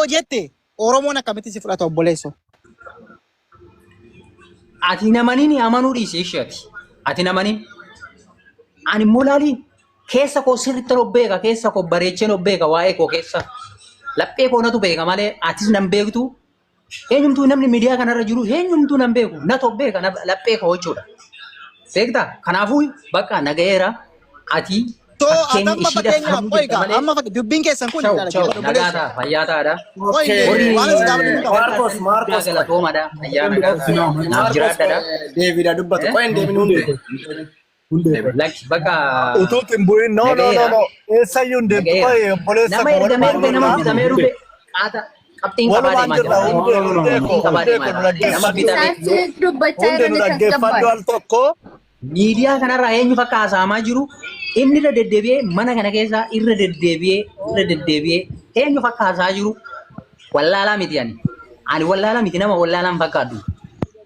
Yoo jette Oromoon akkamitti si fudhata obboleessoo? Ati namaniin amanuu dhiisi ishee ati. Ati namaniin. Ani immoo laali keessa koo sirriitti of beeka, keessa koo bareecheen of beeka waa'ee koo keessa. Laphee koo natu beeka malee atis nan beektu. Eenyumtuu namni miidiyaa kanarra jiru eenyumtuu nan beeku natu of beeka laphee koo jechuudha. Beektaa? Kanaafuu bakka naga'eera ati So fakkeenya ati amma ishiidhaaf fakkeenyaaf falmuu qoy jirta gaa malee amma dubbiin keessan kun Ciao, ilaala ciao, jechuudha nagaa obboleessa. ta'a, fayyaa ta'aadha. Qoy Okay. Warri waan as gaafadhu hin qabu. Maarkos, guddaa Maarkos qoy. galatoomadha. Ayyaana nagaa ta'a. Naaf Maarkos jiraadhaadha. Deebiidha dubbatu. Eh? Qoy hin deemin hundee. Lakki bakka Utuutti hin bu'in. No, no, no, naga'eera. no. Eessayyuu hin deemtu. Naga'eera. Qoy obboleessa Nama koo ergamee walumaan dhufe nama jirra. bitamee dhufe qaata qabxiin qabaa Walumaan deemaa jirra. jira. Hundee, hundee koo, Qabxiin qabaa hundee deemaa koo nu jira. Nama dhaggeeffadhu. bitamee Isaan dubbachaa Hundee nu jiran dhaggeeffadhu tasgabbaa'e. al tokko. Miidiyaa kanarraa eenyu fakka haasa'amaa jiru inni irra deddeebi'ee mana kana keessaa irra deddeebi'ee irra deddeebi'ee eenyu fakka haasa'aa jiru wallaalaa miti ani. Ani wallaalaa miti, nama wallaalaan fakkaadhu.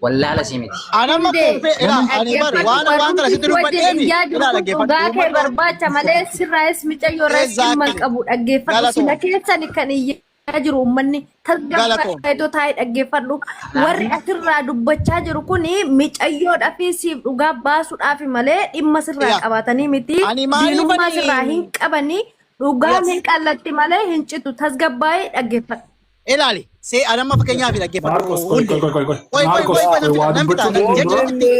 Wallaala si miti. Ani amma Hundee kompee ilaa ani bar dhaggeeffadhu, waan waan kana warrumti sitti si wajjin dubbadheemi iyyaa jiru ilaa kun dhaggeeffadhu. dhugaa kee Uummanni Oromoo barbaacha malee sirraayis micayyoo irraas dhimma hin exactly qabu dhaggeeffadhu. Sila galatoom keessani kan iyyaa jiru uummanni galatoom. tasgabbaa'eetoo taa'ee dhaggeeffadhu. Warri asirraa dubbachaa jiru kun micayyoodhaa fi siif dhugaa baasuudhaaf malee dhimma sirraa Yaa qabaatanii miti. ani maaliif Diinummaa ani sirraa hin qabanii, dhugaan yes hin qallatti malee hin citu. Tasgabbaa'ee dhaggeeffadhu. Ilaali see ani amma fakkeenyaaf dhaggeeffadhu Maarkos, qoy, hundee. qoy, qoy, qoy. Qoy qoy Maarkos, qoy qoy qoy, nan fixa waa nan fixa dubbachuu jecha dura. tokkitti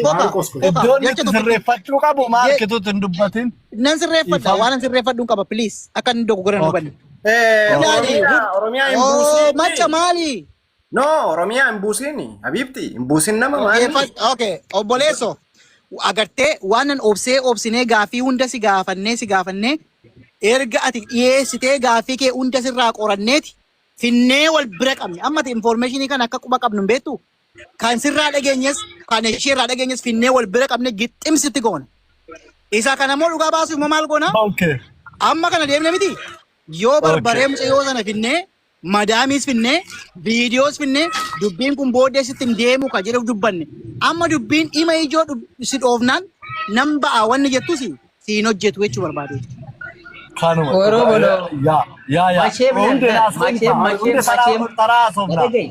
boka Maarkos, qoy. boka Iddoon jecha itti tokkitti sirreeffachuu qabu maarkituutti hin dubbatin. Nan sirreeffadha Dhiifama. waan an sirreeffadhu hin qaba, please, akka inni dogoggora hin Okay. hubanne. Ilaali Oromiyaa, Oromiyaa hin oo buusiini. macha maali? No, Oromiyaa hin buusiini. Habiibti, hin buusin nama maali? Dhaggeeffadhu. Okay, obboleesso agartee waan nan obsee obsinee gaaffii hunda si gaafannee si gaafannee erga ati dhiyeessitee gaaffii kee hunda sirraa qoranneeti finnee wal bira qabne. Amma ati informationii kana akka quba qabnu hin beektu, kan sirraa dhageenyes kan ishee irraa dhageenyes finnee wal bira qabne gixximsitti goona. Isa kana immoo dhugaa baasuuf immoo maal goona? Okay. Amma kana deemne miti yoo barbaree mucayyoo sana finnee, madaamiis finnee, viidiyoos finnee, dubbiin kun booddee sitti hin deemu ka jedhuuf dubbanne. Amma dubbiin dhima ijoo si dhoofnaan nan ba'a wanni jettus siin hojjetu jechuu barbaade. Kanuma. Oromoo Yaa yaa yaa. Macheem Hundee nan haasofna. macheem macheem Hundee taraa macheem taraa na haasofna. dhaga'i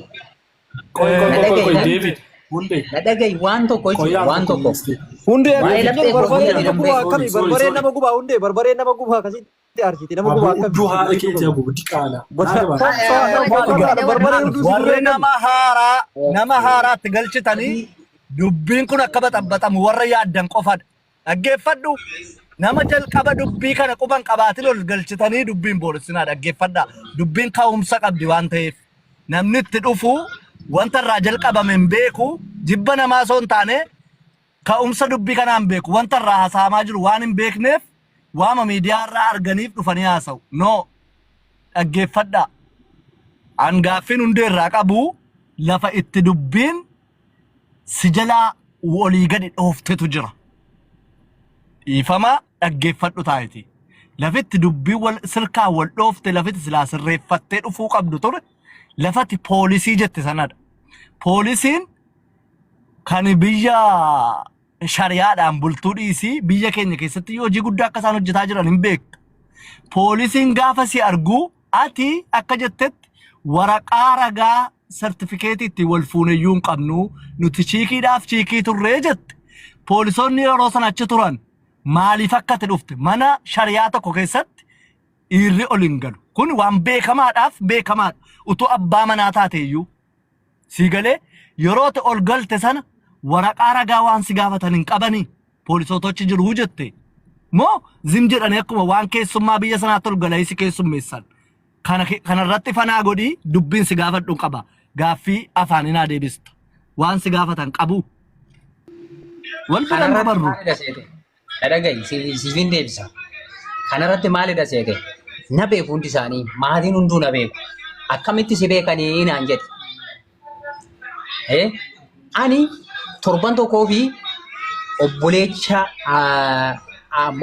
Qoy, qoy, na qoy, qoy, dhaga'i qoy, na David. Hundee. na dhaga'i waan tokko Qoy jechuudha al waan tokko tokko. ministeera. Hundee Waa'ee akkasii laphee jedhu koo barbaree hunda nama nan gubaa beeku. akkami Sorry, sorry, barbaree sorry. nama gubaa hundee barbaree nama gubaa akkasitti arsiti nama Aboo gubaa akkami udduu haadha dubbachuu keetii qabu. haguugu diqaala. Gosa Naa gabaadha. maal godha barbaree hunduu si Warri gubee akkami. nama haaraa nama haaraatti galchitanii dubbiin kun akka baxaxamu warra yaaddan qofadha. Dhaggeeffadhu. Nama jalqaba dubbii kana quban qabaatin ol galchitanii dubbiin boorissinaa dhaggeeffadha. Dubbiin ka'umsa qabdi waan ta'eef. Namni itti dhufu wanta irraa jalqabame hin beeku, jibba namaa osoo hin taane ka'umsa dubbii kanaa hin beeku. Wanta irraa haasa'amaa jiru waan hin beekneef waama miidiyaa irraa arganiif dhufanii haasa'u. No, dhaggeeffadhaa. An gaaffiin hundee irraa qabu lafa itti dubbiin si jalaa olii gadi dhooftetu jira. Dhiifama dhaggeeffadhu taa'iti. Lafitti dubbii wal sirkaa wal dhoofte, lafitti silaa sirreeffattee dhufuu qabdu ture lafatti poolisii jette sanadha. Poolisiin kan biyya shari'aadhaan bultuu dhiisii biyya keenya keessatti hojii guddaa akka isaan hojjetaa jiran hin beektu. Poolisiin gaafa si argu ati akka jettetti waraqaa ragaa sartifikeetii ittiin wal fuuneyyuu hin qabnu, nuti chiikiidhaaf chiikii turree jette. Poolisoonni yeroo sana achi turan maaliif akka ati dhufte mana shari'aa tokko keessatti dhiirri ol hin galu. Kun waan beekamaadhaaf beekamaadha. Utuu abbaa manaa taate iyyuu. Sii galee yeroo ati ol galte sana waraqaa ragaa waan si gaafatan hin qabanii poolisoota achi jiru jette. Moo zim jedhanii akkuma waan keessummaa biyya sanaatti ol galanii si keessummeessan. Kana kanarratti fanaa godhii dubbiin si gaafadhu hin qaba. Gaaffii afaaniin haa deebista. Waan si gaafatan qabu. Wal bira hin Kanarratti dabarru. maalidha seete? Na dhaga'i siifin deebisa. Kanarratti maalidha seete? Na beeku hundi isaanii, maatiin hunduu na beeku. Akkamitti si beekanii naan jedhe. Eh, Ani torban tokkoo fi obboleecha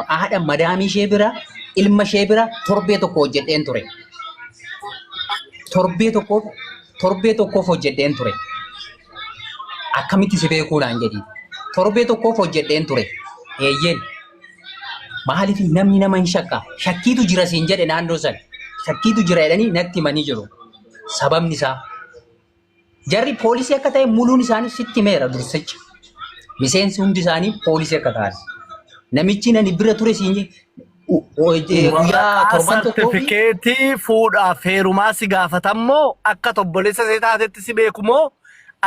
haadha madaamii ishee bira, ilma ishee bira torbee tokko hojjedheen ture. Torbee tokkoof torbee tokkoof hojjedheen ture. Akkamitti si beekuu naan jedhi. Torbee tokkoof hojjedheen ture. Eeyyeen. Maaliif namni nama hin shakka? Shakkiitu jira siin jedhe naannoo sana. Shakkiitu jira jedhanii natti himanii jiru. Sababni isaa jarri poolisii akka ta'e muluun isaanii sitti himeera dursicha. Miseensi hundi isaanii poolisii akka ta'an. Namichi nani bira ture siin guyyaa Waraqaa torban tokkoo fi sartifikeetii fuudhaaf heerumaa si gaafatammoo akka obboleessa ishee taatetti si beekumoo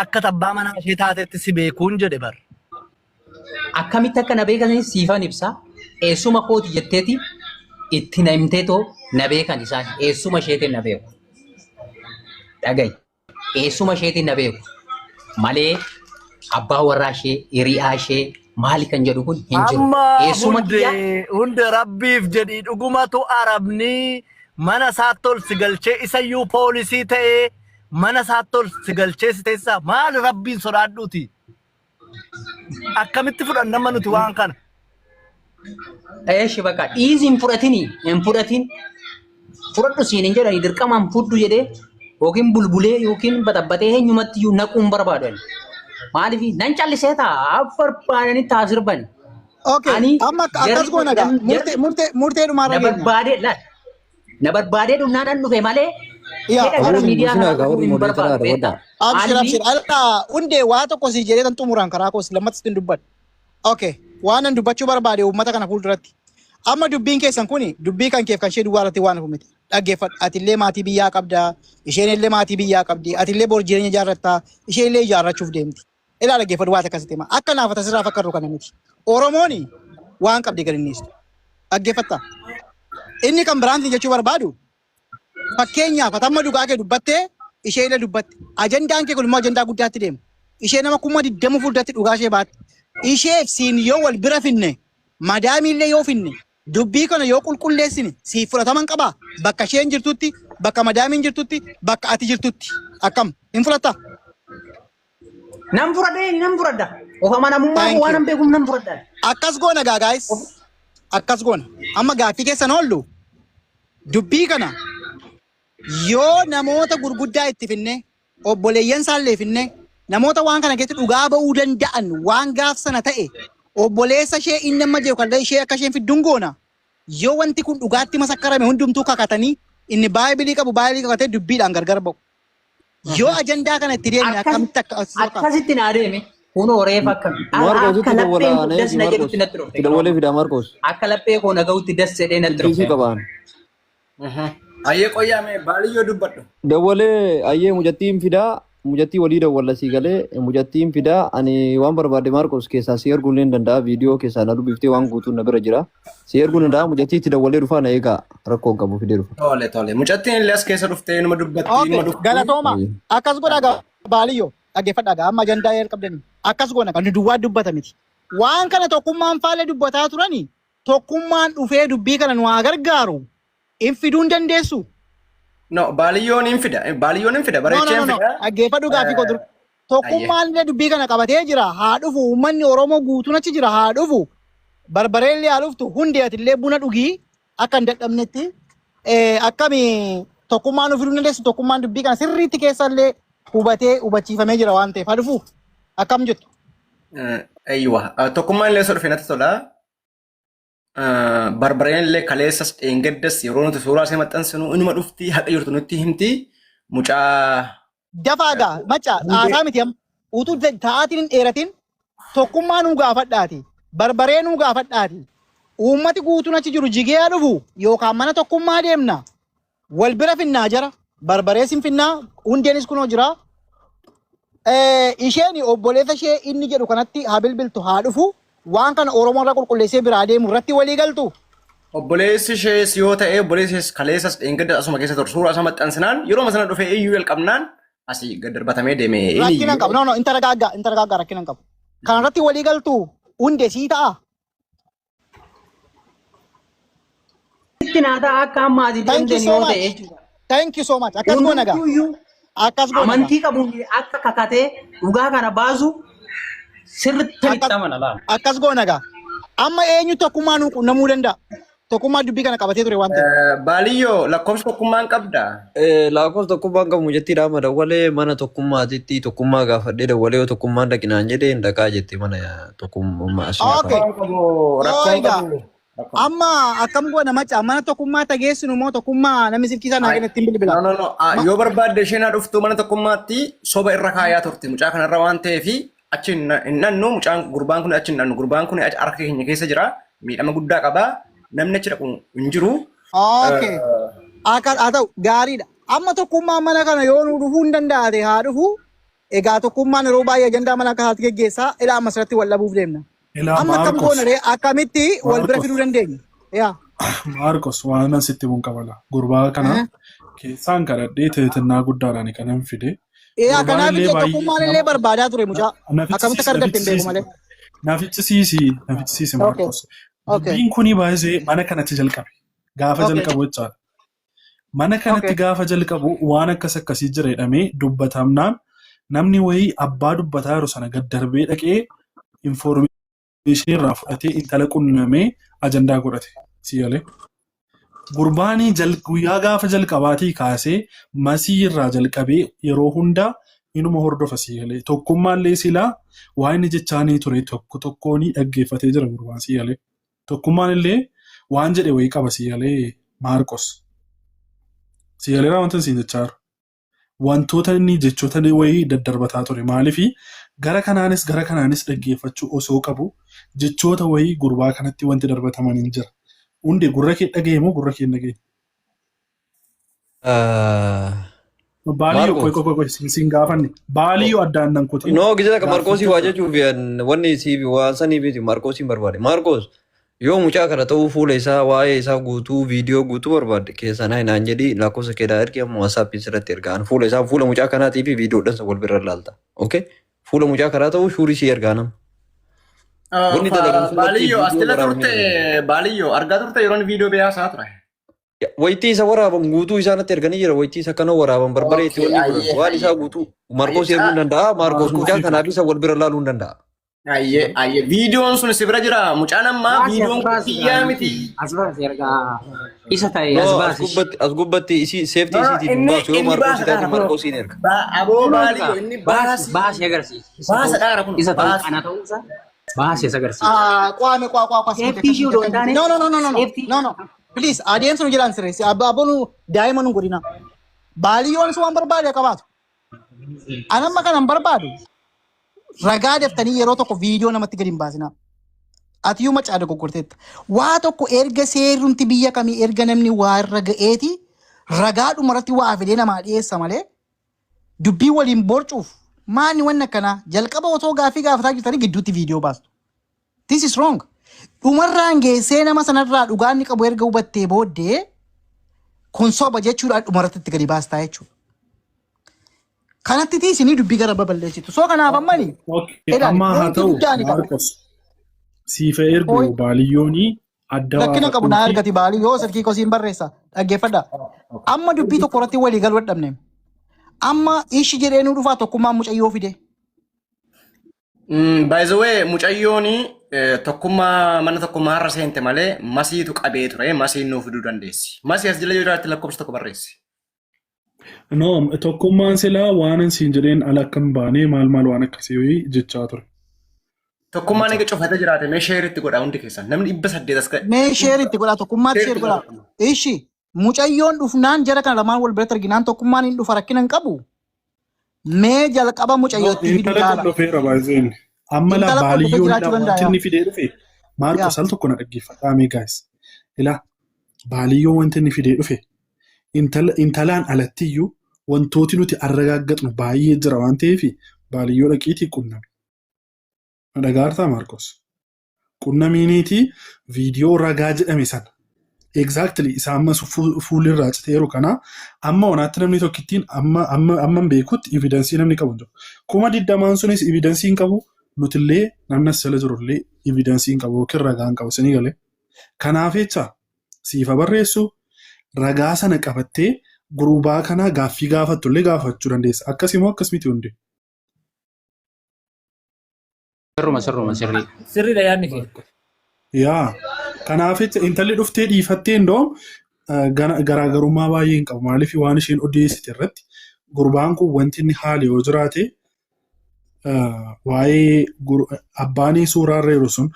akka abbaa manaa ishee taatetti si beekuun jedhe bar. Akkamitti akka na beekan siifan ibsa. Eessuma kooti jetteeti itti na himteetoo na beekan isaan. Eessuma isheetiin na beeku. Dhagayi. Eessuma isheetiin na beeku. Malee abbaa warraa ishee, hiriyaa ishee maali kan jedhu kun hin jiru. Amma Eessuma kiyya hunde hunde rabbiif jedhii dhugumatu arabni mana isaatti ol si galchee isayyuu poolisii ta'ee mana isaatti ol si galchee si teessisaa maali rabbiin sodaadhuuti. Akkamitti fudhanna nuti waan kana? Eeshi bakka dhiisi hin fudhatini hin fudhatin fudhadhu siin hin jedhani dirqamaan fudhu jedhee yookiin bulbulee yookiin baxabbatee eenyumatti iyyuu naquu hin barbaadu ani. Maaliif nan callisee ta'a barbaadanii taa sirbani. Okay, Ani amma akkas jarri goona gaa. Murtee murtee murtee dhumaarra na geenya. barbaadee laal na barbaadee dhumnaan an dhufe malee Yaa, fedha gara abshir. miidiyaa Buusinaa kanaa gaa dhufuu warri hin moderator barbaadu beektaa. Abshir, Maaliif abshir. Alaa hundee waa tokko si jedhee tan xumuraan karaa koos lammatti sin dubbadha. Okay, waan an dubbachuu barbaade uummata kana fuulduratti. Amma dubbiin keessan kuni dubbii kan keef kan ishee duwwaa irratti waan hafu miti. Dhaggeeffadhu. Atillee maatii biyyaa qabda. Isheen illee maatii biyyaa qabdi. Atillee bor jireenya ijaarrattaa. Isheen illee ijaarrachuuf deemti. Ilaa dhaggeeffadhu waan akkasitti hima. Akka naaf tasirraa fakkaatu kana miti. Oromoon waan qabdi gadi hin dhiistu. Dhaggeeffattaa. Inni kan biraan jechuu barbaadu fakkeenyaaf ati amma dhugaa kee dubbattee ishee illee dubbatte. Ajandaan kee kun immoo ajandaa guddaatti deema. Ishee nama 20,000 fuulduratti dhugaa ishee baatte. Isheef siin yoo wal bira finne madaamii illee yoo finne dubbii kana yoo qulqulleessine siif fudhataman qabaa? Bakka isheen jirtutti, bakka madaamiin jirtutti, bakka ati jirtutti akkam hin fudhattaa? Nan fudhadha nan fudhadha. Of amanamummaa koo Thank waan you. an beekuuf nan fudhadha. Akkas goona gaa guys. Akkas goona. Amma gaaffii keessan oollu dubbii kana yoo namoota gurguddaa itti finne obboleeyyan isaallee finne namoota waan kana keessatti dhugaa ba'uu danda'an waan gaaf sana ta'e obboleessa ishee inni amma jiru kan ishee akka isheen fidduun goona. Yoo wanti kun dhugaatti masakkarame hundumtuu kakatanii inni baay'ibilii qabu baay'ibilii kakatee dubbiidhaan gargar ba'u. Yoo ajandaa kana itti deemne akkamitti akka Akkasitti naa deeme kunoo reefa akka Marcos akka itti lapheen dawwala koo das neeti na Marcos. jedhutti natti dhufte. Itti dawwalee fida Marcos. Akka laphee koo na gahutti das jedhee natti Bilbiisii dhufte. qabaan. Ayyee qoyyaame baaliyyoo dubbadhu. Dawwalee ayyee mucattiin fidaa mucattii walii dawwalla sii galee mucattiin fidaa ani waan barbaade Marcos keessaa si erguu illee hin danda'a viidiyoo keessaa na dubbiftee waan guutuun na bira jira. Si erguu danda'a mucattii itti dawwalee dhufaa na eegaa rakkoo hin qabu fidee dhufa. Tole tole mucattiin illee as keessa dhuftee inuma dubbatti Okay, inuma dhufti. galatooma. Akkas godhaa gaa baaliyyoo dhaggeeffadhaa gaa amma ajandaa eel qabdanii. Akkas goona kan duwwaa dubbata miti. Waan kana tokkummaan faalee dubbataa turani tokkummaan dhufee dubbii kana nu haa gargaaru. Hin fiduu hin dandeessu. No baaliyyoon hin fida baaliyyoon hin fida No, no, bareechee no, hin no. fida. Dhaggeeffadhu gaaffii koo dur. Tokkummaan illee dubbii kana qabatee jira. Haa dhufu uummanni Oromoo guutuun achi jira. Haa dhufu. Barbareellee haa dhuftu. Hundi atillee buna dhugii akka hin dadhabnetti. Akkami tokkummaan nu fiduu hin dandeessu. Tokkummaan dubbii kana sirriitti keessallee hubatee hubachiifamee jira waan ta'eef. Haa dhufu. Akkam jettu? Eeywa tokkummaan illee osoo dhufe natti tola. Barbareen illee kaleessas dheengaddas yeroo nuti suuraa ishee maxxansinu inuma dhufti haqa jirtu nutti himti mucaa Dafaa gaa macca haasaa miti amma. Utuu ta'aatiin hin dheeratin tokkummaa nuu gaafadhaati. Barbaree nuu gaafadhaati. Uummati guutuun achi jiru jigee haa dhufu yookaan mana tokkummaa deemna. Wal bira finnaa jara. Barbarees hin finnaa. Hundeenis kunoo jira. Isheen obboleessa ishee inni jedhu kanatti haa bilbiltu haa dhufu. Waan kana Oromoo irraa qulqulleessee biraa deemu irratti walii galtu. Obboleessi ishees yoo ta'e obboleessi ishees kaleessas dheengaddas asuma keessa ture suuraa isaa maxxansinaan yeroo sana dhufee iyyuu jalqabnaan asii gad darbatamee deeme inni Rakkina hin qabu. No, no, intala gaaggaa, intala gaaggaa rakkina hin qabu. Kana irratti walii galtu hunde sii ta'a. Itti naa ta'a akka amma ati Thank you deemteen so yoo much. ta'e jechuudha. Thank you so much. Akkas goona gaa. Hundumtuuyyuu Akkas goona gaa. amantii qabuun akka kakatee dhugaa kana baasu sirriitti itti amana laala. Akkas goona gaa. Amma eenyu tokkummaa nu qunnamuu danda'a? Tokkummaa dubbii kana qabatee ture waan ta'eef. Baaliyyoo lakkoofsa tokkummaan qabda. Lakkoofsa tokkummaan qabu mucattiidha amma dawwalee mana tokkummaatitti tokkummaa gaafadhee dawwalee yoo tokkummaan dhaqinaan jedhee hin dhaqaa jette mana tokkummaa asii. Okay. Rakkoon qabu rakkoon Ooyigaa. qabu Amma akkam goona Macca, mana Tokkummaa tageessinu moo Tokkummaa namni silkii isaa naa kennetti hin bilbila? No, no, no. Ah, yoo barbaadde isheen haa dhuftu mana Tokkummaatti. Soba irra kaayaa turte mucaa kanarra waan ta'eef achi hin dhannu. Mucaan gurbaan kun achi hin dhannu. Gurbaan kun achi harka keenya keessa jira. Miidhama guddaa qaba. Namni achi dhaqu hin jiru. Okay. Akka haa ta'u, gaariidha. Amma Tokkummaan mana kana yoo nu dhufuu hin danda'ate haa dhufu. Egaa Tokkummaan yeroo baay'ee ajandaa mana akkasaatti geggeessaa. Ilaa amma asirratti wal dhabuuf deemna. Ilaa Amma akkam Maarkos. goona ree, akkamitti wal bira Maarkos. fiduu dandeenya? Yaa. Maarkos, waan an sitti himuun qabala. Gurbaa kana keessaan kadhadhee teetinnaa guddaadhaan kanan fide. Yaa, Gurbaan kanaaf illee illee baay'ee Tokkummaan illee barbaadaa ture mucaa. Akkamitti akka argatte hin beeku malee. Nafichisiisi, nafichisiisi Maarkos. Dubbiin kuni baay'ee mana kanatti jalqabe. Gaafa jalqabu jechaadha. Mana kanatti gaafa jalqabu waan akkas akkasii jira jedhamee dubbatamnaan namni wayii abbaa dubbataa jiru sana gad darbee dhaqee information irraa fudhatee intala qunnamee ajandaa godhate. Si galee? Gurbaanii guyyaa gaafa jalqabaatii kaasee Masii irraa jalqabee yeroo hundaa inuma hordofa, si galee. Tokkummaallee silaa waan inni jechaanii ture tokko tokkoon dhaggeeffatee jira gurbaan, si galee. Tokkummaan illee waan jedhe wayii qaba, si galee, Maarqos. Si galeeraa wanta siin jechaa jiru? Wantoota inni jechoota wayii daddarbataa ture. Maaliifi gara kanaanis dhaggeeffachuu osoo qabu jechoota wayii gurbaa kanatti wanti darbataman hin jira. Hundi gurra kee dhagaye moo gurra kee hin dhagaye? Baaliyyoo, qoy. Maarqos. Qoy, qoy, siin gaafanne. Baaliyyoo, addaan nan kutin. No, gisa ka Marqosii waa Gaaffii jechuuf wanni siif waan sanii miti, Marqosiin barbaade. Marqos, yoo mucaa kana ta'uu fuula isaa, waa'ee isaa guutuu, viidiyoo guutuu barbaadde keessaa naan jedhi, lakkoofsa keedaa ergi, amma WhatsAppiin sirratti erga. An fuula isaa, fuula mucaa kanaatii fi viidiyoodhaan isa wal bira ilaalta. Okay? Fuula mucaa kanaa ta'uu sure sii ergaa nama. Wanni dalagan sun Baaliyyoo, as viidiyoo jala waraabamee turte. Baaliyyoo, argaa turte yeroon viidiyoo biyyaa ture. Wayitii isa waraaban guutuu isaanitti erganii jira. Wayitii isa kana waraaban barbaree itti wanni godhan waan isaa guutuu Marqos erguu hin danda'a. Marqos mucaa kanaaf isa wal bira laaluu hin danda'a. Ayyee, ayyee, viidiyoon sun si bira jira. Mucaan ammaa Baasi, as viidiyoon kun baasi. kiyyaa miti. As baasi, ergaa isa ta'e No, as as baasi. gubbatti, as gubbatti isii safety No, isiitiif hin inni baasu. Yoo inni Marqos baasa taate dhaara kun. Marqosiin erga. Aboo Baaliyyoo, inni Baasi, baasi. baasi agarsiisi. Isa Baasa ta'uu dhaara kun. isa ta'uu Baasa. ana ta'uu isaa baasi as agarsiisi. Ah, Kwame, kwa kwa kwa. Safety ishee odoo hin taane No, no, no, no, no, no. safety No, no. Please, adeemsa nu jedhaan sirreessi. Abba abboonu daa'ima nu godhina. Baaliyyoon waan barbaade qabaatu. Anamma kanan barbaadu ragaa daftanii yeroo tokko viidiyoo namatti gadi hin baasinaa. Atiyyuu macaa dogoggorteetta. Waa tokko erga seerrumti biyya kamii erga namni waa irra ga'eeti ragaa dhumarratti waa fidee namaa dhiyeessa malee dubbii waliin borcuuf maanni wanni akkanaa jalqaba otoo gaaffii gaafataa jirtanii gidduutti viidiyoo baastu. This is wrong. Dhumarraan geessee nama sanarraa dhugaa inni qabu erga hubattee booddee kun soba jechuudhaan dhumarratti itti gadi baastaa jechuudha. Kanatti isinii dubbii gara babal'eessitu. So kanaaf ammani Okay, ilaali, amma haa wanti ta'u guddaan qaba. Maarqos. Siifa ergu Oi. Baaliyyoonii adda Rakkina qabu naa baafadhuuti. argati baalii yoo silkii kosiin barreessa, dhaggeeffadha. Amma dubbii tokko irratti walii galuu dadhabne. Amma ishi jedhee nu dhufaa, Tokkummaan mucayyoo fide. By the way, mucayyoon Tokkummaa mana Tokkummaa har'a seente malee Masiitu qabee ture. Masiin nuuf fiduu dandeessi. Masii, as jala yoo jiraatte lakkoofsa tokko barreessi. No, Tokkummaan silaa waan an siin jedheen ala akka hin baane maal maal waan akkasii wayii jechaa ture. Tokkummaan eega cufatee jiraate mee share itti godhaa hundi keessan. Namni 800 as ga'e. Mee share itti godhaa, Tokkummaatti share godhaa. Ishi mucayyoon dhufnaan jara kana lamaan wal biratti arginaan Tokkummaan hin dhufa, rakkina hin qabu. Mee jalqaba mucayyootti fiduu Intala kun jaala. dhufeera baay'een. Amma laa Intala kun dhufee Baaliyyoon jiraachuu wanti danda'a. inni fidee dhufe Maarqos, al tokko na dhaggeeffadhaa mee, guys. Ilaa, Baaliyyoon wanti inni fidee dhufe intalaan alattiyyuu wantooti nuti arragaaggatnu baay'ee jira waan ta'eef Baaliyyoo dhaqiitii qunnami. Na dhagaartaa, Maarqos? Qunnamiiniitii viidiyoo ragaa jedhame sana exactly isa amma fuulirraa citeeru kana amma onaatti namni tokkittiin amma amma amma hin beekutti evidence namni qabu hin jiru. 20,000 sunis evidence hin qabu, nutillee namni as jala jirullee evidence hin qabu yookiin ragaa hin qabu, isinii galee. Kanaaf jecha siifa barreessu, ragaa sana qabattee gurbaa kana gaaffii gaafattullee gaafachuu dandeessa. Akkasimoo akkas miti hundi? Sirruma, sirruma, sirrii. Sirriidha yaadni kee. Yaa, kanaaf jecha intalli dhuftee dhiifattee indoom garaagarummaa baay'ee hin qabu. Maaliif waan isheen odeessite irratti gurbaan kun wanti inni haale yoo jiraate waa'ee abbaanii suuraarra jiru sun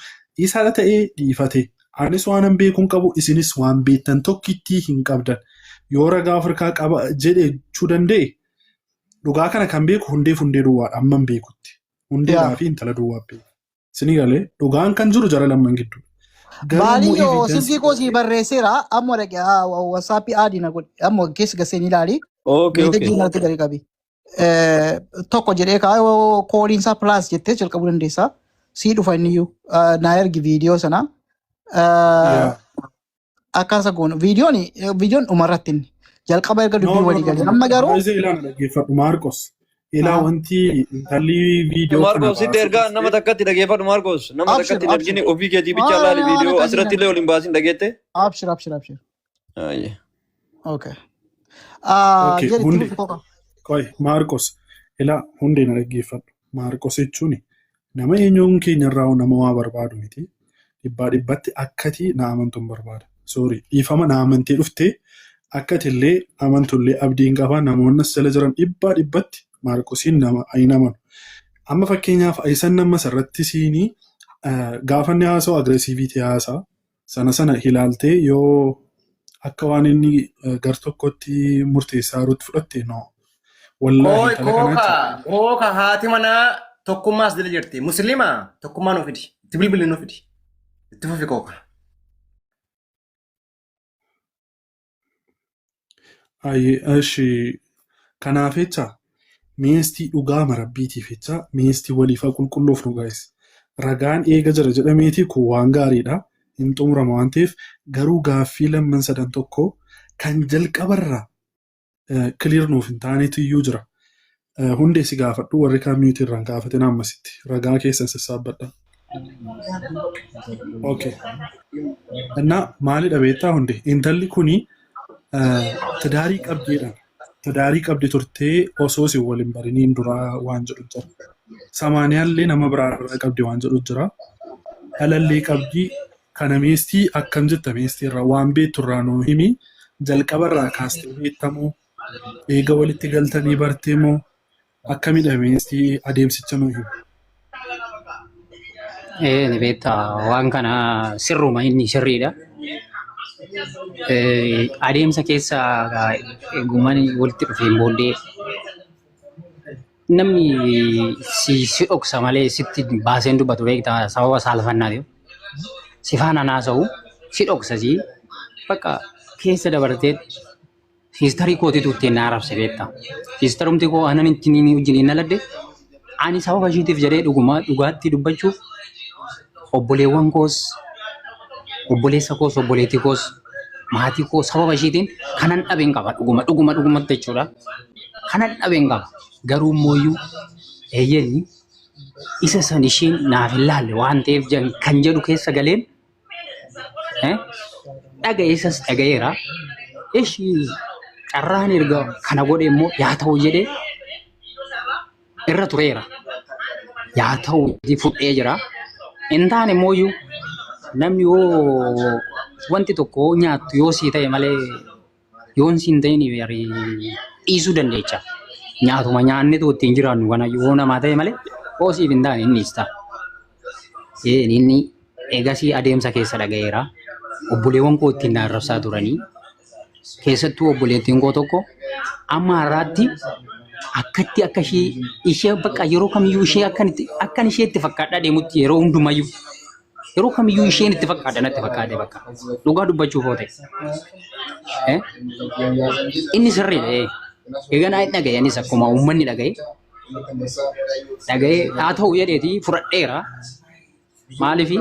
isa ta'ee dhiifate. Anis waanan beekuun qabu, isinis waan beektan tokkittii hin qabdan. Yoo ragaa Afrikaa qaba jedhe jechuu danda'e, dhugaa kana kan beeku Hundeef Hundee duwwaadha amman beekutti. Hundeedhaa fi intala duwwaa beeku. Isinii galee, dhugaan kan jiru jara lamman gidduu. Garuu immoo Baaliyyoo evidence silkii koo sii barreesseera. Amma dhaqe WhatsAppii aadii na godhi. Amma keessa gaseen ilaali. Okay, Meeta okay. jiinarratti gadi qabi. Tokko jedhee kaa koodiin isaa plus jettee jalqabuu dandeessa. Sii dhufa inniyyuu. Naa ergi viidiyoo sana. Yaa. Akkasa goonu. Viidiyoon dhumarratti inni. Jalqaba erga No, dubbii no, walii no, galee. no. Amma garuu Baay'ee ilaana dhaggeeffadhu Maarqos. Ilaa wanti intalli viidiyoo kana Maarqos sitti baasee ergaa nama dhuftee takkatti dhageeffadhu Maarqos. Nama Abshir, takkatti hin abshir. ergine, ofii keetii bicha laali Waan viidiyoo akkasii asirratti illee ol hin baasin, dhageette. Abshir, abshir, abshir. Ayyee. Okay. Okay, Jedhi itti Hunde. fufi qofa. Qoy, Maarqos. Ilaa, Hundee na dhaggeeffadhu. Maarqos jechuun nama eenyuun keenyarraa nama waa barbaadu miti. Dhibbaa dhibbatti akkati na amantu hin barbaada. Sorry, dhiifama, na amantee dhuftee akkati illee amantullee abdiin qaba. Namoonni as jala jiran dhibbaa dhibbatti Maarqosiin nama hin amanu. Amma fakkeenyaaf isan nama sarratti siinii gaafa inni haasa'u aggressive haasa'a. Sana sana ilaaltee yoo akka waan inni gar tokkotti murteessaa jirutti fudhatte, no. Wallaahi Kooy intala kana kooka jecha. Kooka, haati manaa Tokkummaas jala jirti. Musliima Tokkummaa nuu fidi. Itti bilbili nuu fidi. Itti fufi, kooka. Ayyee, eshi kanaaf jecha meestii dhugaa marabbiitiif jecha meestii waliif haa qulqulluuf nu gaa'is. Ragaan eega jira jedhameeti kun waan gaariidha. Hin xumurama waan ta'eef, garuu gaaffii lamman sadan tokko kan jalqabarraa clear nuuf hin taanetu iyyuu jira. Hundee si gaafadhu, warri kaan mute irraan gaafatin, ammasitti ragaa keessan sassaabbadha. Okay. Innaa maalidha beektaa, Hunde, intalli kuni tidaarii qabdeedha. Tidaarii qabdi turtee osoo isin waliin bariniin duraa waan jedhu jira. Samaaniyaallee nama biraarraa qabdi waan jedhu jira. Dhalallee qabdi. Kana meestii akkam jetta? Meestii irraa waan beektu irraa nuu himi. Jalqabarraa kaastee beektamoo, eega walitti galtanii bartee moo, akkamidha? Meestii adeemsicha nuu himi. Ni beektaa, waan kana sirruma inni sirriidha. Adeemsa keessa eegumaan walitti dhufeen booddee namni si dhoksa malee sitti baaseen dubbatu, beektaa, sababa saalfannaatiif. Si faana haasa'u si dhoksa, si bakka keessa dabartee sister kootiitu ittiin na arrabse, beektaa. Sisterumti koo anan ittiin wajjin hin dhaladhe, ani sababa ishiitiif jedhee dhuguma dhugaatti dubbachuuf obboleewwan koos, obboleessa koos, obboleettii koos, maatii koo sababa ishiitiin kanan dhabeen qaba, dhuguma dhuguma dhugumatti jechuudha. Kanan dhabeen qaba. Garuu immoo eeyyanii isa san ishiin naaf hin laalle waan ta'eef kan jedhu keessa galeen dhaga'e, isas dhaga'eera. Ishii carraan erga kana godhe immoo yaa ta'u jedhee irra tureera. Yaa ta'u fudhee jira. Hin taane immoo namni yoo wanti tokko nyaattu yoo sii ta'e malee yoon siin ta'in dhiisuu dandeecha. Nyaatuma nyaannetu ittiin jiraannu kana yoo namaa ta'e malee yoo siif hin taane inni dhiista. Inni eegasii adeemsa keessa dhaga'eera. Obboleewwan koo ittiin na arrabsaa turanii, keessattuu obboleettiin koo tokko amma har'aatti akkatti akka ishee ishee bakka yeroo kamiyyuu ishee akkan itti akkan ishee itti fakkaadhaa deemutti, yeroo hundumayyuu, yeroo kamiyyuu isheen itti fakkaadha natti fakkaate, bakka dhugaa dubbachuuf yoo ta'e. Inni sirriidha. Egaa naa dhagaye, anis akkuma uummanni dhagaye dhagaye haa ta'u jedheeti fudhadheera. Maaliif,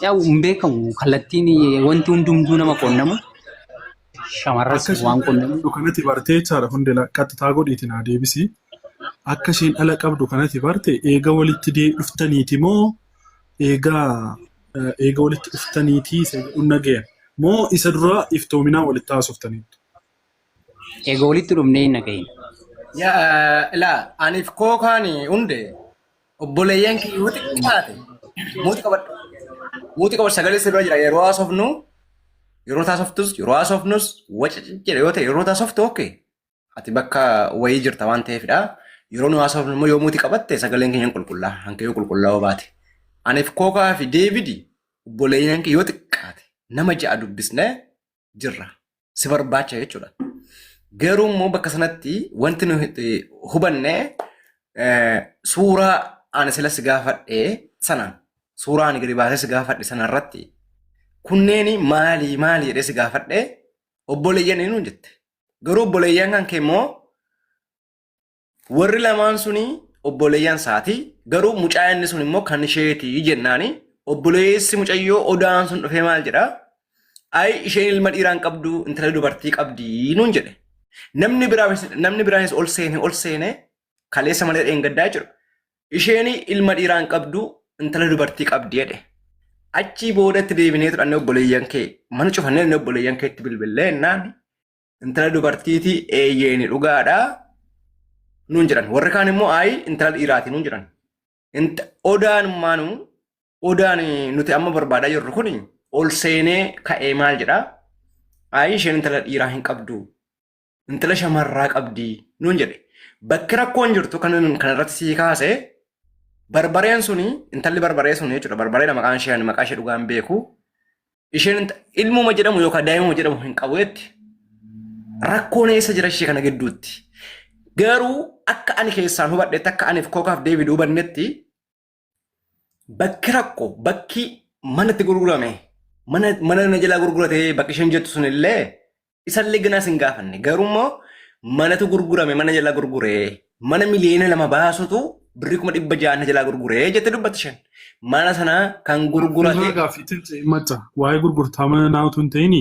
yaa hin beekamu, kallattiin wanti hundumtuu nama qonnamu, shamarras Akka isheen waan dhala qonnamu. qabdu kanatti bartee jechaadha, Hundee qaxxitaa godhiitiin haa deebisi. Akka isheen dhala qabdu kanatti barte eega walitti dhuftaniiti moo eega walitti dhuftaniiti isa jedhuun nagaya moo isa dura iftoominaan walitti haasoftaniitu? Eega walitti dhufnee hin dhagahin. Yaa ilaa, aniif kookaan Hunde obboleeyyan kiyya yoo xiqqaate mute qabadhu. Mute qabadhu, sagalee sirra jira yeroo haasofnu, yeroo taasoftus, yeroo haasofnus waca jedha yoo ta'e, yeroo taasoftu, okay. Ati bakka wayii jirta waan ta'eefidha. Yeroo nu haasofnu immoo yoo mute qabatte sagaleen keenya hin qulqullaa. Hanka yoo qulqullaa'uu baate. Aniif kookaa fi Deebidi Obboleeyyan kee yoo xiqqaate nama 6 dubbisnee jirra. Si barbaacha jechuudha. Garuu immoo bakka sanatti wanti nuti hubanne suuraa ani sila si gaafadhe sana suuraa ani gadi baasee si gaafadhe sana irratti kunneen maali maali jedhee si gaafadhe obboleeyyan nuun jette. Garuu obboleeyyan kan kee immoo warri lamaan suni obboleeyyan isaati. Garuu mucaa inni sun immoo kan isheeti jennaani. Obboleessi mucayyoo odaan sun dhufee maal jedha? Ayi isheen ilma dhiiraa hin qabdu intala dubartii qabdi nuun jedhe. Namni biraanis namni biraanis ol seene ol seene kaleessa malee dheengaddaa jechuudha. Isheen ilma dhiiraa hin qabdu intala dubartii qabdi jedhe. Achii boodatti deebinee tudhannee obboleeyyan kee mana cufannee obboleeyyan keetti bilbillee jennaan intala dubartiiti eeyyeeni dhugaadha nuun jedhan. Warri kaan immoo ayi intala dhiiraati nuun jedhan. Odaan maanu odaan nuti amma barbaadaa jirru kun ol seenee ka'ee maal jedha? Ayi isheen intala dhiiraa hin qabdu. Intala shamarraa qabdi nuun jedhe. Bakki rakkoon jirtu kan kanarratti sii kaase barbareen suni intalli barbaree sun jechuudha. Barbareedha maqaan ishee ani maqaa ishee dhugaan beeku. Isheen ilmuma jedhamu yookaan daa'imuma jedhamu hin qabu jetti. Rakkoon eessa jira ishee kana gidduutti. Garuu akka ani keessaan hubadhetti akka aniif kookaaf Deevid hubannetti bakki rakkoo bakki manatti gurgurame mana mana na jalaa gurgurate bakki isheen jettu sun illee isallee ganaa sin gaafanne. Garuu immoo manatu gurgurame mana jalaa gurgure mana 2,000,000 baasutu birrii 600,000 na jalaa gurgure jette dubbatti isheen. Mana sana kan gurgurate. Irraa gaaffiitiin ta'e macca waa'ee gurgurtaa mana naa utuu hin ta'in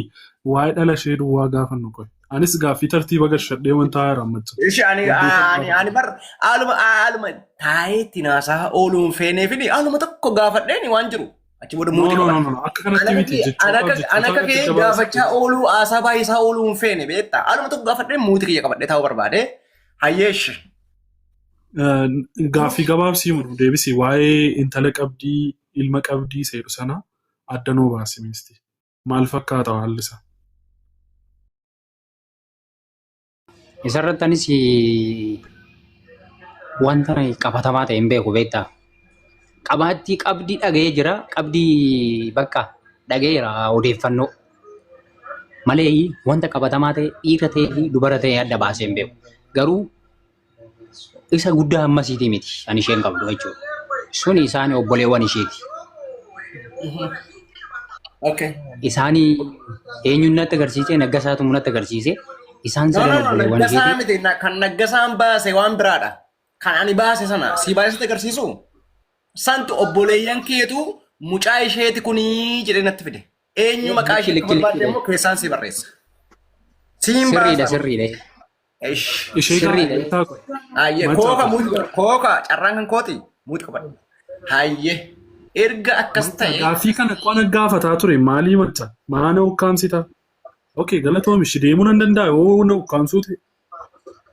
waa'ee dhala ishee duwwaa gaafannu qoy. Anis gaaffii tartiiba gashadhee wanta haaraan macca. Ishi ani ani ani bar haaluma haaluma taayeetti naasaa ooluun feeneefini haaluma tokko gaafadheeni waan jiru. Achi booda No, muuxii no, no, qabadhe. no, no. Akka kanatti miti Ana akka jechoota ana akka kee jajjabaa gaafachaa ooluu haasaa baay'isaa ooluu hin feene beektaa. Haaluma tokko gaafadhee muuxii kiyya qabadhee taa'uu barbaade. Hayyeesh. Gaaffii gabaabsii muru deebisi waa'ee intala qabdii ilma qabdii seedhu sana adda nuu baasi miisti. Maal fakkaata haalli isaa? Isarratti anis wanta qabatamaa ta'e hin beeku beektaa. Qabaattii qabdii dhaga'ee jira. Qabdii bakka dhaga'eera odeeffannoo. Malee wanta qabatamaa ta'e dhiira ta'ee fi dubara ta'e adda baasee hin beeku. Garuu isa guddaa ammasiitii miti kan isheen qabdu jechuudha. Suni isaan obboleewwan isheeti. Okay. Isaanii eenyuun natti agarsiise Naggasaatu natti agarsiise. Isaan No, sadan no, no, obboleewwan Naggasaa isheeti. miti. Kan Naggasaan baase waan biraadha. Kan ani baase sana si baase sitti agarsiisu. Santu obboleeyyan keetu mucaa isheeti kunii jedhee natti fide. Eenyu maqaa Likki ishee likki barbaadde likki. immoo keessaan si barreessa. Siin Sirriidha baasa. sirriidha. Ish. Ishee Sirriidha. gaafataa qoy. Hayyee Macaa kooka qoy. muuti godha. Kooka carraan kan kooti muuti qabadhu. Hayyee erga akkas ta'e Gaaffii kana qona gaafataa ture maalii macca? Maana ukkaamsita? Okay, galatoomi ishee deemuu nan danda'a yoo na ukkaamsuu ta'e.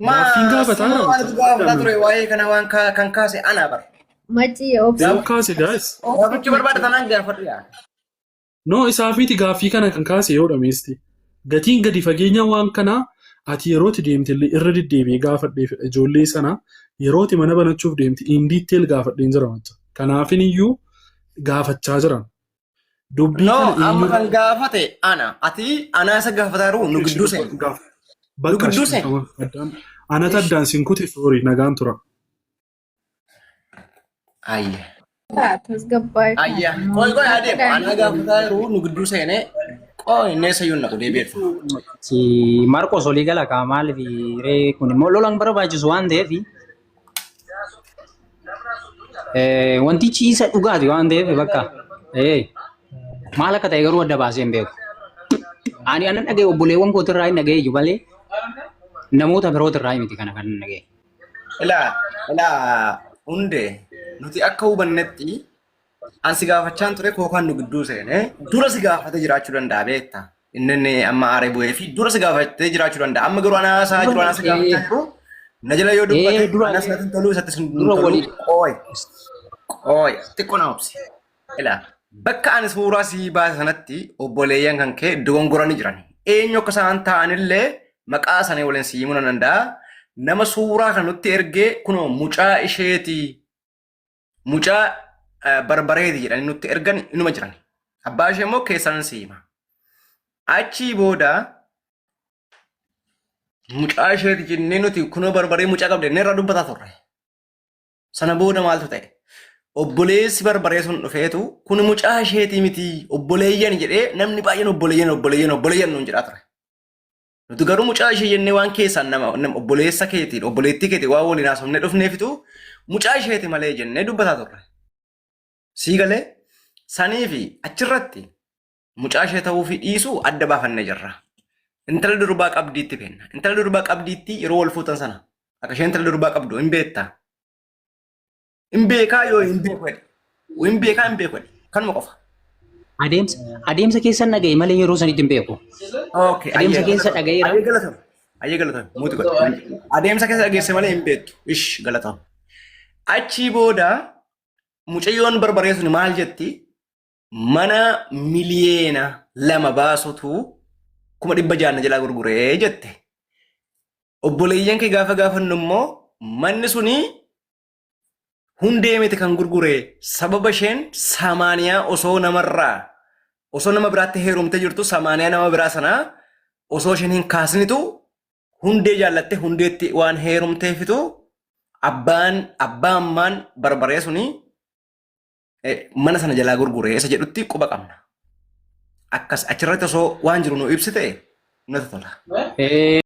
Gaaffiin maa gaafataa sima jira maaltu gaafataa ture waa'ee kana waan kan kaase ana bar. Macii obsi. Yoo kaase guys. Gaafachuu barbaada tanaan gaafadhu yaa. No, isaaf miti gaaffii kana kan kaase yoo dhameesti. Gatiin gadi fageenya waan kanaa ati yerooti deemte illee irra deddeebi'ee gaafadhee fedha ijoollee sana yerooti mana banachuuf deemte in detail gaafadheen jira macha. Kanaafin iyyuu gaafachaa jiran. Dubbii No, kana amma eenyurra kan gaafate ana. Ati anaa isa gaafataa jiru nu gidduu seeni. Nu Bakka gidduu seeni. anata addaan sin kute sorry nagaan tura. Ayya. Tasgabbaa'ee. Ayya. Qoy qoy adeemu. Anaa gaafataa jiru nu gidduu seenee qoy inni eessayyuu naqu deebi'ee dhufa. Si Marqos olii gala kaa maaliif ree kun immoo lolaan barbaachisu waan ta'eef wantichi isa dhugaati waan ta'eef bakka maal akka ta'e garuu adda baasee hin beeku. Ani anan dhaga'e obboleewwan kootirraa hin dhaga'e iyyuu malee namoota birootirraa miti kana kan dhaga'e. Ilaa ilaa hundee nuti akka hubannetti an si gaafachaan ture kookaan nu gidduu seene dura si gaafatee jiraachuu danda'a beekta. Inni inni amma aaree bu'ee fi dura si gaafatee jiraachuu danda'a. Amma garuu anaa isaa jiru anaa si gaafachaa jiru na jala yoo dubbate anas natti hin tolu isatti hin tolu. Qooy qooy xiqqoo na obsi. Ilaa bakka ani suuraa sii baase sanatti obboleeyyan kan kee dogongoranii jiran. Eenyu akka isaan ta'anillee maqaa isaanii waliin sii himuu nan danda'a. Nama suuraa kana nutti ergee kunoo mucaa isheeti mucaa barbareeti jedhanii nutti ergan inuma jiran. Abbaa ishee immoo keessan si hima. Achii booda mucaa isheeti jennee nuti kunoo barbaree mucaa qabde jennee irraa dubbataa turre. Sana booda maaltu ta'e? Obboleessi barbaree sun dhufeetu kun mucaa isheetii miti obboleeyyan jedhee namni baay'een obboleeyyan obboleeyyan obboleeyyan nuun jedhaa ture. Nuti garuu mucaa ishee jennee waan keessaan nama nama obboleessa keetiin obboleettii keetiin waan waliin haasofnee dhufneefitu mucaa isheeti malee jennee dubbataa turre. Sii galee sanii fi achirratti mucaa ishee ta'uu fi dhiisuu adda baafannee jirra. Intala durbaa qabdiitti beenna. Intala durbaa qabdiitti yeroo wal fuutan sana akka isheen intala durbaa qabdu hin beektaa. Hin beekaa yoo hin beeku jedhe. Hin beekaa hin beeku jedhe. Kanuma qofa. Adeemsa adeemsa keessa dhagaye malee yeroo sanitti hin beeku. Okay, Adeemsa ayyee keessa dhagayeera. Ayyee galatoomi. Ayyee galatoomi. Muuti godhe. Adeemsa keessa dhageesse malee hin beektu. Ish galatoomi. Achii booda mucayyoon barbaree sun maal jetti? Mana 2,000,000 baasutu 600,000 na jalaa gurguree jette. Obboleeyyan kee gaafa gaafannu immoo manni suni hundee miti kan gurgure sababa isheen samaaniyaa osoo namarraa osoo nama biraatti heerumtee jirtu samaaniyaa nama biraa sanaa osoo isheen hin kaasnitu hundee jaallatte hundeetti waan heerumteefitu abbaan abbaa ammaan barbaree suni mana sana jalaa gurgure isa jedhutti quba qabna. Akkas achirratti osoo waan jiru nu ibsite natti tola.